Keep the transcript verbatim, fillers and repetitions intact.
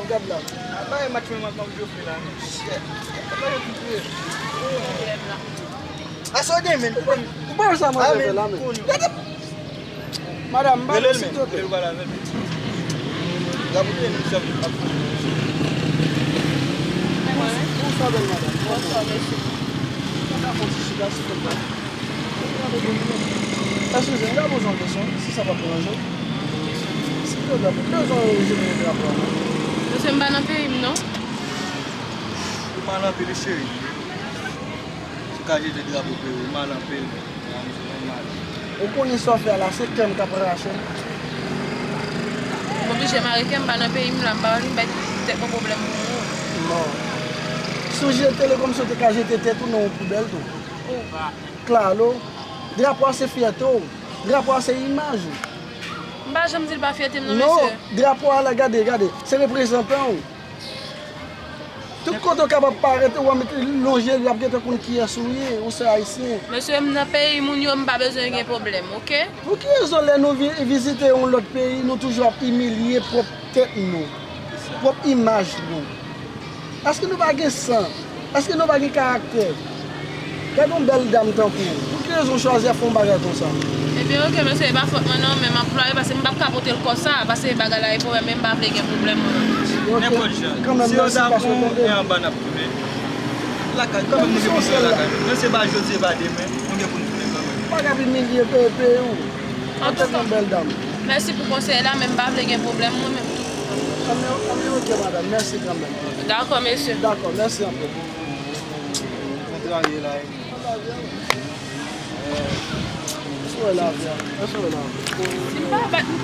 Gad la. Bay match mwen, m ap jofle la. Shit. Asa w gen, men. Ou pa wè sa manje fè la, men. Gade. Madanm, m pa wè, silvouplè. Bonswa, bèl madanm. Bonswa, mesye. Mwen ka fè yon ti chita, silvouplè. Eskize, m ka poze yon kesyon, si sa pa deranje w. Silvouplè, pou ki rezon w jete drapo a? Mesye, m pa nan peyi m, non. Ou pa nan peyi, cheri. Ou ka jete drapo peyi w, ou mal anpil. Ou konnen sa w fè a la, se kè m k ap rache. M oblije mare kè m, m pa nan peyi m la, m pa vin bay tèt mwen pwoblèm pou ou. Non. Si w jete l kòmsi w te ka jete tèt ou nan yon poubèl tou. Klalo, drapo a se fyète w. Drapo a se imaj ou. M pa janm di l pa fyète m non, mesye. Non, drapo a la, gade, gade, se reprezantan w. Tout kote w kapab parèt, w ap mete lonje l, y ap gentan konn kiyès ou ye, ou se ayisyen. Mesye, m nan peyi moun yo, m pa bezwen gen pwoblèm, oke? Pou ki rezon lè nou vi-, vizite yon lòt peyi, nou toujou ap imilye pwòp tèt nou, pwòp imaj nou? Èske nou pa gen san? Èske nou pa gen karaktè? Gade yon bèl dam tankou w. Pou ki rezon w chwazi ap fè yon bagay konsa? Ebyen, oke, mesye, e pa fòt mwen non, men m ap plore paske m p ap ka pote l konsa, paske bagay la e pwoblèm, men m pa vle gen pwoblèm, mwen. Ok, nenpòt jan. Kanmenm, si yo mèsi paske w tande m. E anba n ap tounen. Lakay, kanmenm, nou gen pou tounen lakay nou. Men se pa jodi, se pa demen, nou gen pou n tounen kanmenm. Pa ka pi milye pe-, peyi w. Antouka, yon bèl dam. Mèsi pou konsèy la, men m pa vle gen pwoblèm, mwen menm tou. Anben, anben, ok, madanm, mèsi kanmenm. Dakò, mesye. Dakò, mèsi anpil. Kontrarye la, e. Sou lavi a. Sou lavi a. Si m pa bat, m